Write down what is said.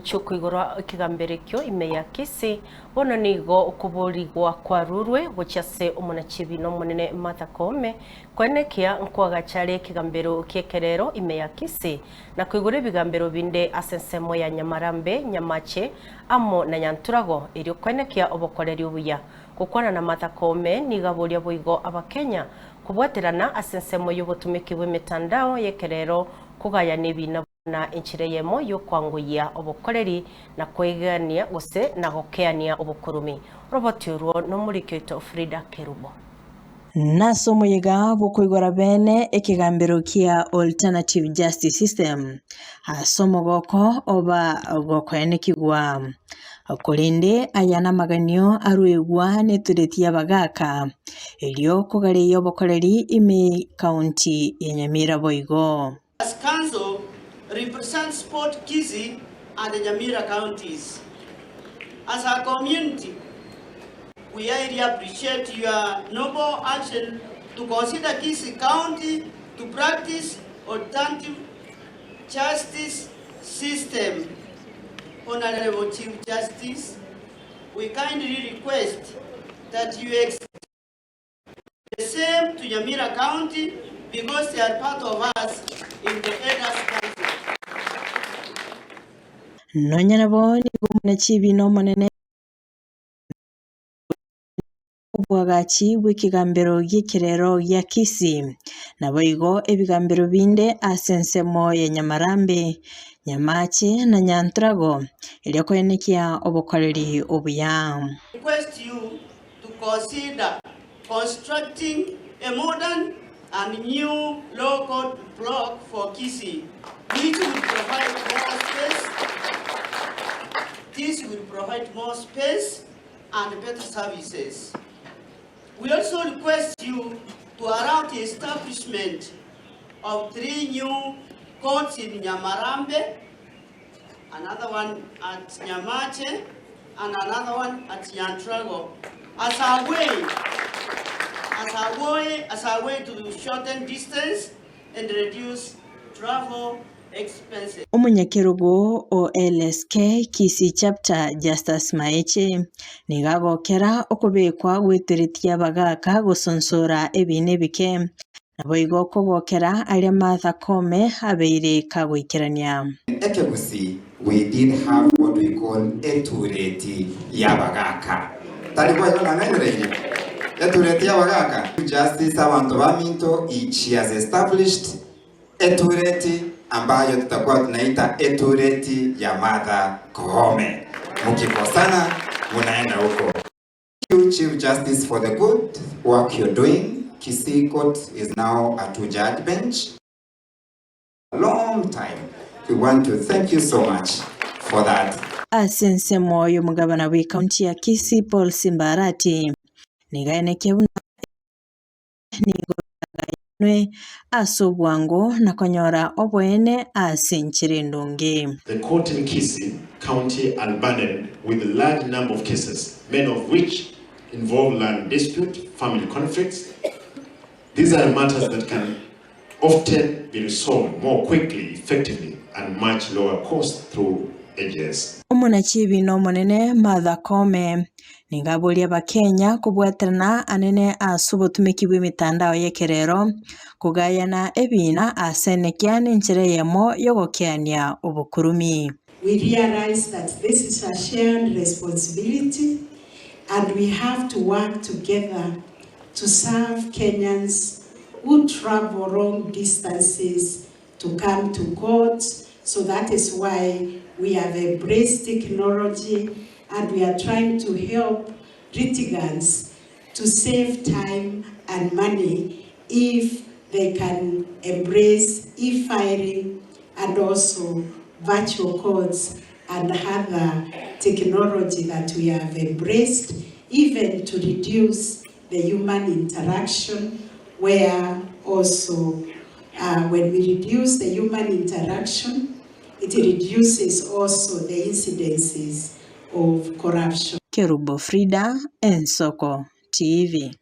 Chi'okoigorwa ekegambero ekio ime ya Kisii, bono nigo okoboorigwa kwarurwe gochia ase omonachibi na omonene Martha Koome, koenekia nkoagacha are ekegambero ki'ekerero ime ya Kisii, na koigora ebigambero binde ase ensemo ya Nyamarambe, Nyamache, amo na Nyanturago, erio koenekia obokoreri obuya. Gokwana na Martha Koome nigo aboria boigo Abakenya kobwaterana ase ensemo y'obotumeki bw'emetandao y'ekerero kogayana ebina na enchera eyemo y'okwangoyia obokoreri na koigania gose na gokeania obokurumi. Oroboti orwo nomoriki oito Frida Kerubo. Nase omoyega bw'okoigora bene ekegambero kia Alternative Justice System ase omogoko oba gokoenekigwa. Korende aya namaganio aruegwa netureti y'abagaaka, erio kogareia obokoreri ime county ya Nyamira boigo. As council represents both Kisii and Nyamira counties. As a community, we highly appreciate your noble action to consider Kisii County to practice alternative justice system. Honorable Chief Justice, we kindly request that you extend the same to Nyamira County because they are part of us in the Elders Council. Nonya nabo nigo omonachibi na omonene obwagachi bw'ekegambero gi'ekerero gia Kisii, naboigo ebigambero binde ase ensemo ya Nyamarambe, Nyamache na Nyantrago, erio koenekia obokoreri obuya. Request you to consider constructing a modern and new law court block for Kisii which will provide more space This will provide more space and better services. We also request you to allow the establishment of 3 new courts in Nyamarambe, another one at Nyamache, and another one at Nyantrago as a way, as a way, as a way to shorten distance and reduce travel expenses. Omonyakerogo o LSK Kisii Chapter Justus Maeche nigo agokera okobekwa gweteretie abagaka gosonsora ebiina ebike Naboigo kogokera aria Martha Koome abeire kagoikerania. Ekegusii we did have what we call etureti y'abagaka. Tari boigo nang'ainereire? Etureti y'abagaka. Justice abanto baminto she has established etureti ambayo tutakuwa tunaita etureti ya Martha Koome. Mukikosana munaenda huko. you Chief Justice for the good work you're doing. Kisii Court is now a two-judge bench. Long time. We want to thank you so much for that. Ase ensemo y'omogabana bw'ekaunti ya Kisii Paul Simba Arati nigo aenekia buna nigo biragayanwe ase obwango na konyora oboene ase enchera endonge. The court in Kisii County are burdened with large number of cases, many of which involve land dispute, family conflicts. These are matters that can often be resolved more quickly, effectively and much lower cost through AJS. Omonachibi omonene Martha Koome nigo aboria Abakenya kobwaterana anene ase obotumeki bw'emetandao y'ekerero, kogayana ebiina ase enekia nenchera eyemo y'ogokeania obokurumi. We realize that this is a shared responsibility and we have to work together to serve Kenyans who travel long distances to come to court. So that is why we have embraced technology and we are trying to help litigants to save time and money if they can embrace e-filing and also virtual courts and other technology that we have embraced, even to reduce the human interaction, where also uh, when we reduce the human interaction, it reduces also the incidences of corruption. Kerubo Frida, Ensoko TV.